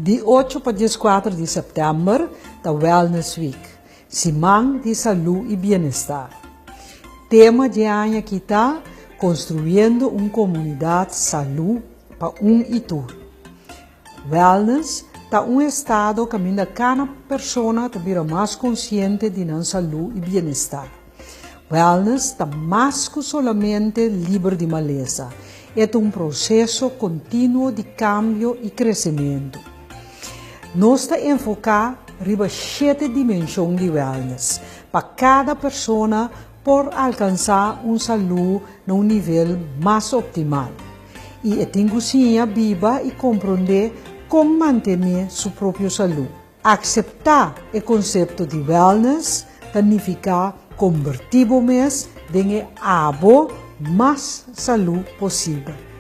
Di ocho pa dieskuater di sèptèmber ta Wellness Week, siman di salú i bienestar. Tema dje aña aki ta Konstruyendo un komunidat salú pa un i tur. Wellness ta un estado kaminda kada persona ta bira mas konsiente di nan salú i bienestar. Wellness ta mas ku solamente liber di malesa, e ta un proseso kontinuo di kambio i kresementu. Nos ta enfoká riba shete dimenshon di wellness pa kada persona por alkansá un salú na un nivel mas optimal i e tin ku siña biba i komprondé kon mantené su propio salú. Akseptá e konsepto di wellness ta nifiká kombertí bo mes den e abo mas salú posibel.